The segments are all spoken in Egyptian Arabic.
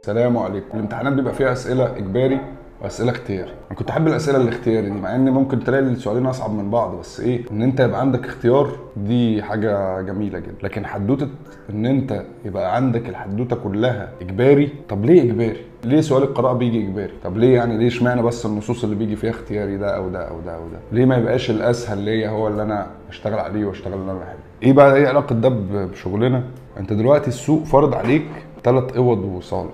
سلام عليكم. الامتحانات بيبقى فيها اسئلة اجباري واسئلة اختياري. انا كنت احب الاسئلة الاختياري دي، مع ان ممكن تلاقي السؤالين اصعب من بعض، بس ايه، ان انت يبقى عندك اختيار دي حاجة جميلة جدا. لكن حدوتة ان انت يبقى عندك الحدوتة كلها اجباري، طب ليه اجباري؟ ليه سؤال القراءة بيجي اجباري؟ طب ليه يعني، ليه اشمعنى بس النصوص اللي بيجي فيها اختياري ده او ده او ده او ده؟ ليه ما يبقاش الاسهل ليا هو اللي انا اشتغل عليه واشتغل اللي انا بحبه؟ ايه بقى ايه علاقة ده بشغلنا؟ انت دلوقتي السوق فرض عليك 3 اوض وصاله،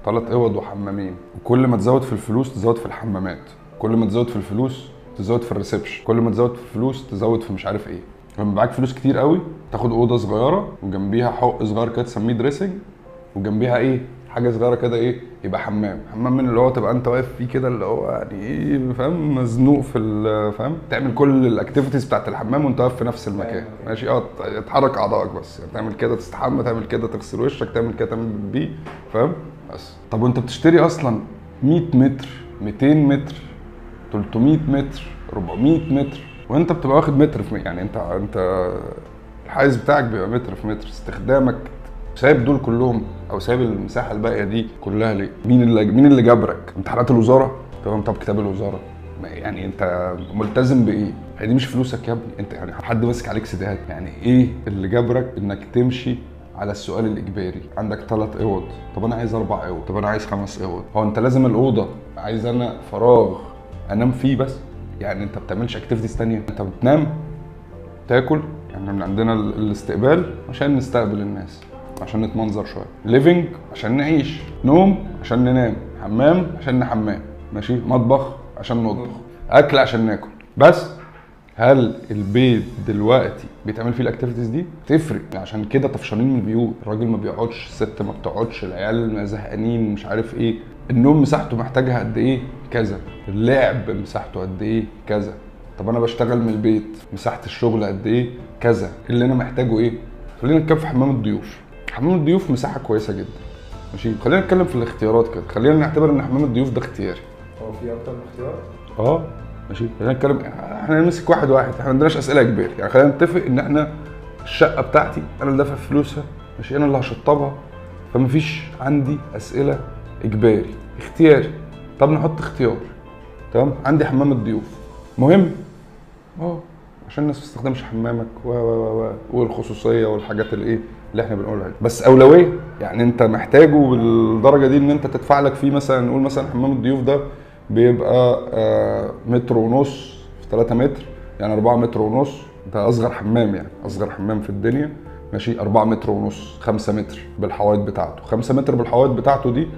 3 اوض وحمامين، وكل ما تزود في الفلوس تزود في الحمامات، كل ما تزود في الفلوس تزود في ال reception، كل ما تزود في الفلوس تزود في مش عارف ايه. لما معاك فلوس كتير قوي تاخد اوضة صغيرة وجنبيها حق صغير كده تسميه dressing، وجنبيها ايه حاجة صغيرة كده ايه يبقى حمام، حمام من اللي هو تبقى انت واقف فيه كده اللي هو يعني ايه فاهم، مزنوق في فاهم، تعمل كل ال activities بتاعت الحمام وانت واقف في نفس المكان، ماشي، اتحرك اعضائك بس، يعني تعمل كده تستحمى، تعمل كده تغسل وشك، تعمل كده تعمل بيه، فاهم بس. طب وانت بتشتري اصلا 100 متر، 200 متر، 300 متر، 400 متر، وانت بتبقى واخد متر في يعني انت الحيز بتاعك بيبقى متر في متر، استخدامك سايب دول كلهم او سايب المساحة الباقية دي كلها ليه؟ مين اللي جبرك؟ امتحانات الوزارة؟ تمام، طب كتاب الوزارة يعني انت ملتزم بايه؟ هي دي مش فلوسك يا ابني، انت يعني حد ماسك عليك سيديهات، يعني ايه اللي جبرك انك تمشي على السؤال الاجباري؟ عندك 3 اوض، طب انا عايز 4 اوض، طب انا عايز 5 اوض، هو انت لازم الاوضة عايز انا فراغ انام فيه بس؟ يعني انت ما بتعملش activities ثانية؟ انت بتنام تاكل، يعني من عندنا الاستقبال عشان نستقبل الناس، عشان نتمنظر شوية، living عشان نعيش، نوم عشان ننام، حمام عشان نحمام، ماشي، مطبخ عشان نطبخ، اكل عشان ناكل، بس. هل البيت دلوقتي بيتعمل فيه ال activities دي؟ تفرق. عشان كده طفشانين من البيوت، الراجل ما بيقعدش، الست ما بتقعدش، العيال زهقانين، مش عارف ايه. النوم مساحته محتاجها قد ايه؟ كذا. اللعب مساحته قد ايه؟ كذا. طب انا بشتغل من البيت، مساحة الشغل قد ايه؟ كذا. اللي انا محتاجه ايه؟ خلينا نتكلم في حمام الضيوف. حمام الضيوف مساحة كويسة جدا، ماشي. خلينا نتكلم في الاختيارات كده، خلينا نعتبر ان حمام الضيوف ده اختياري. هو في اكتر من اختيار؟ اه ماشي. خلينا نتكلم، احنا نمسك واحد واحد، احنا ما عندناش اسئلة كبيرة، يعني خلينا نتفق ان احنا الشقة بتاعتي انا اللي دافع فلوسها، ماشي، انا اللي هشطبها، فمفيش عندي اسئلة اجباري، اختياري. طب نحط اختيار، تمام. عندي حمام الضيوف مهم، عشان الناس ما تستخدمش حمامك و و و والخصوصيه والحاجات الايه اللي احنا بنقولها دي، بس اولوية يعني انت محتاجه بالدرجة دي ان انت تدفع لك فيه. مثلا نقول مثلا حمام الضيوف ده بيبقى متر ونص في 3 متر، يعني 4 متر ونص، ده اصغر حمام، يعني اصغر حمام في الدنيا، ماشي، 4 متر ونص، 5 متر بالحوائط بتاعته، 5 متر بالحوائط بتاعته دي،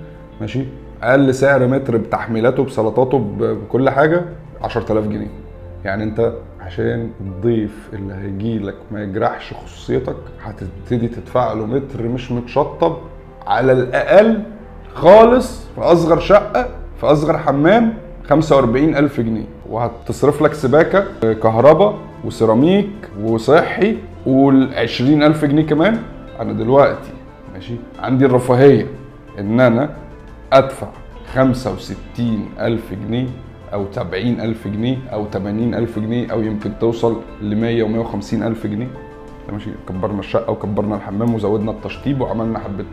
ماشي، اقل سعر متر بتحميلاته بسلطاته بكل حاجة 10000 جنيه. يعني انت عشان الضيف اللي هيجي لك ما يجرحش خصوصيتك هتبتدي تدفع له متر مش متشطب على الاقل خالص في اصغر شقه في اصغر حمام 45000 جنيه، وهتصرف لك سباكه كهرباء وسيراميك وصحي وال 20000 جنيه كمان. انا دلوقتي ماشي عندي الرفاهية ان انا ادفع 65000 جنيه او 70000 جنيه او 80000 جنيه او يمكن توصل ل 100 و150000 جنيه، ماشي. كبرنا الشقة وكبرنا الحمام وزودنا التشطيب وعملنا حبه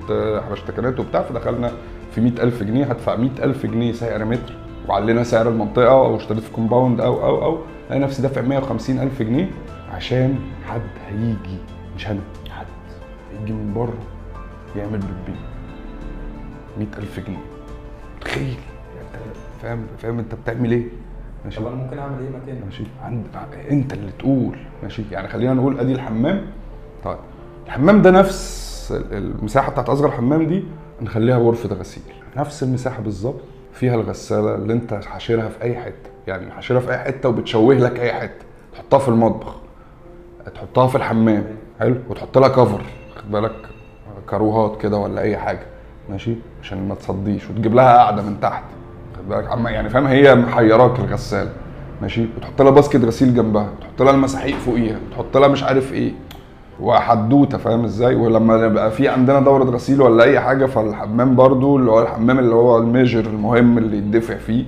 حبشتكنات وبتاع، فدخلنا في 100000 جنيه. هدفع 100000 جنيه سعر متر، وعلينا سعر المنطقة او اشتريت في compound او او او انا نفسي دافع 150000 جنيه عشان حد هيجي، مش انا، حد هيجي من بره يعمل بالبيت 100000 جنيه. تخيل انت فاهم انت بتعمل ايه؟ ماشي. طب انا ممكن اعمل ايه مكاني؟ ماشي، انت اللي تقول، ماشي. يعني خلينا نقول ادي الحمام. طيب الحمام ده نفس المساحة بتاعت اصغر حمام دي نخليها غرفة غسيل، نفس المساحة بالظبط، فيها الغسالة اللي انت حاشرها في اي حتة، يعني حاشرها في اي حتة وبتشوه لك اي حتة، تحطها في المطبخ، تحطها في الحمام، حلو، وتحط لها cover، خد بالك، كاروهات كده ولا اي حاجة، ماشي، عشان ما تصديش، وتجيب لها قاعدة من تحت، خد بالك، عم يعني فاهم، هي محيراك الغسالة، ماشي، وتحط لها basket غسيل جنبها، وتحط لها المساحيق فوقيها، وتحط لها مش عارف ايه، وحدوته، فاهم ازاي؟ ولما يبقى في عندنا دوره غسيل ولا اي حاجة، فالحمام برضو اللي هو الحمام اللي هو ال major المهم اللي يدفع فيه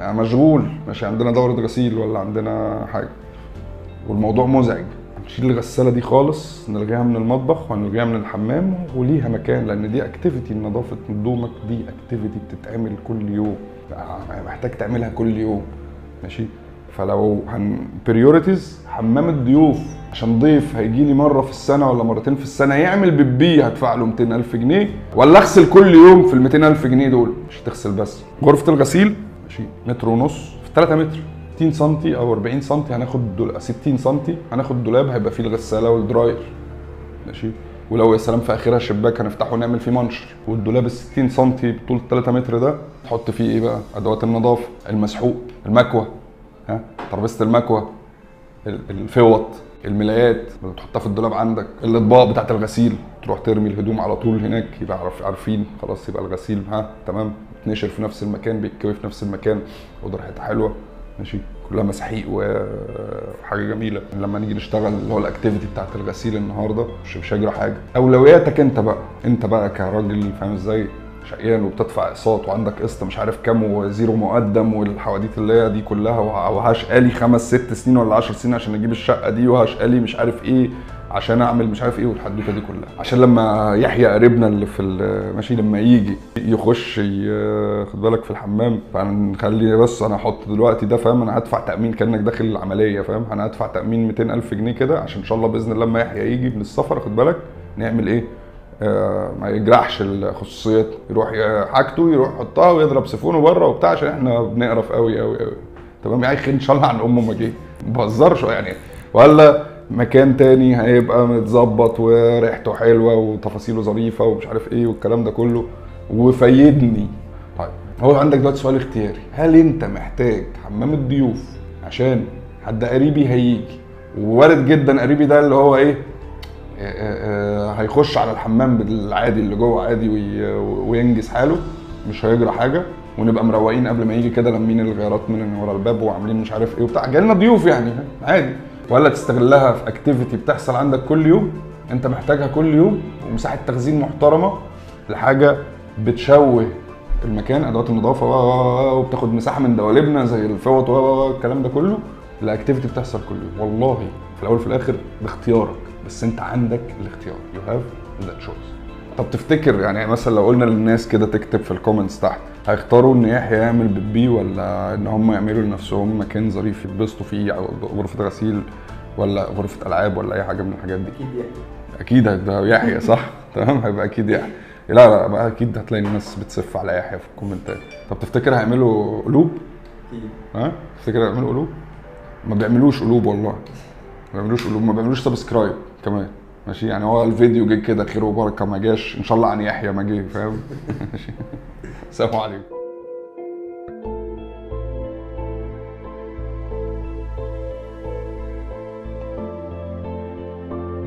مشغول، ماشي، عندنا دوره غسيل ولا عندنا حاجة، والموضوع مزعج. نشيل الغسالة دي خالص، نلغيها من المطبخ ونلغيها من الحمام، وليها مكان، لان دي activity. نظافة هدومك دي activity بتتعمل كل يوم، محتاج تعملها كل يوم، ماشي؟ فلو هن prioritize حمام الضيوف عشان ضيف هيجي لي مرة في السنة ولا مرتين في السنة يعمل بيبي هدفع له 200,000 جنيه، ولا اغسل كل يوم في ال 200,000 جنيه دول؟ مش هتغسل بس. غرفة الغسيل ماشي 1.5 متر في 3 متر، 60 سم او 40 سم، هناخد 60 سم هناخد دولاب هيبقى فيه الغسالة وال dryer، ماشي؟ ولو يا سلام في اخرها شباك هنفتحه ونعمل فيه منشر. والدولاب ال 60 سم بطول 3 متر ده تحط فيه ايه بقى؟ ادوات النظافة، المسحوق، المكوه، ها، ترابيزة المكوه، الفوط، الملايات اللي تحطها في الدولاب عندك، الاطباق بتاعت الغسيل تروح ترمي الهدوم على طول هناك، يبقى عارفين خلاص، يبقى الغسيل ها تمام، بيتنشر في نفس المكان، بيتكوي في نفس المكان، اوضة ريحتها حلوة، ماشي، كلها مساحيق وحاجه جميلة. لما نيجي نشتغل اللي هو ال activity بتاعت الغسيل النهارده مش هيجرى حاجة. اولوياتك انت بقى، انت بقى كراجل فاهم ازاي، شقيان وبتدفع اقساط وعندك قسط مش عارف كام و zero مقدم والحواديت اللي هي دي كلها، وهشقالي 5 6 سنين ولا 10 سنين عشان اجيب الشقة دي، وهشقالي مش عارف ايه عشان اعمل مش عارف ايه، والحدوته دي كلها عشان لما يحيى قريبنا اللي في ماشي لما يجي يخش خد بالك في الحمام، فهنخلي بس انا احط دلوقتي ده فاهم، انا هدفع تامين كانك داخل العملية فاهم، انا هدفع تامين 200,000 جنيه كده عشان ان شاء الله باذن الله لما يحيى يجي من السفر خد بالك نعمل ايه، ما يجرحش الخصوصيات، يروح حاجته يروح يحطها ويضرب سيفونه بره وبتاع، عشان احنا بنقرف قوي قوي قوي تمام يعني. خير ان شاء الله عن امه ما جه، ما بهزرش يعني. ولا مكان تاني هيبقى متظبط وريحته حلوة وتفاصيله ظريفة ومش عارف ايه والكلام ده كله وفيدني. طيب هو عندك دلوقتي سؤال اختياري، هل انت محتاج حمام الضيوف عشان حد قريبي هيجي، ووارد جدا قريبي ده اللي هو ايه هيخش على الحمام بالعادي اللي جوه عادي وينجز حاله مش هيجرى حاجة، ونبقى مروقين قبل ما يجي كده لمين الغيارات من ورا الباب وعاملين مش عارف ايه وبتاع، جالنا ضيوف يعني عادي، ولا تستغلها في activity بتحصل عندك كل يوم انت محتاجها كل يوم، ومساحة تخزين محترمه لحاجة بتشوه المكان، ادوات النظافة وبتاخد مساحة من دوالبنا زي الفوط والكلام ده كله، ال activity بتحصل كل يوم. والله في الاول وفي الاخر باختيارك، بس انت عندك الاختيار، you have the choice. طب تفتكر يعني مثلا لو قلنا للناس كده تكتب في ال comments تحت، هيختاروا ان يحيى يعمل بيبي ولا ان هم يعملوا لنفسهم مكان ظريف يتبسطوا فيه، او غرفة غسيل ولا غرفة العاب ولا اي حاجة من الحاجات دي؟ اكيد يحيى. اكيد هيبقى يحيى صح؟ تمام، هيبقى اكيد يحيى. لا لا اكيد هتلاقي الناس بتسف على يحيى في الكومنتات. طب تفتكر هيعملوا قلوب؟ اكيد. ها؟ تفتكر هيعملوا قلوب؟ ما بيعملوش قلوب والله، ما بيعملوش قلوب، ما بيعملوش subscribe كمان، ماشي؟ يعني هو الفيديو جه كده خير وبركة، ما جاش ان شاء الله عن يحيى ما جه، فاهم؟ ماشي، السلام عليكم.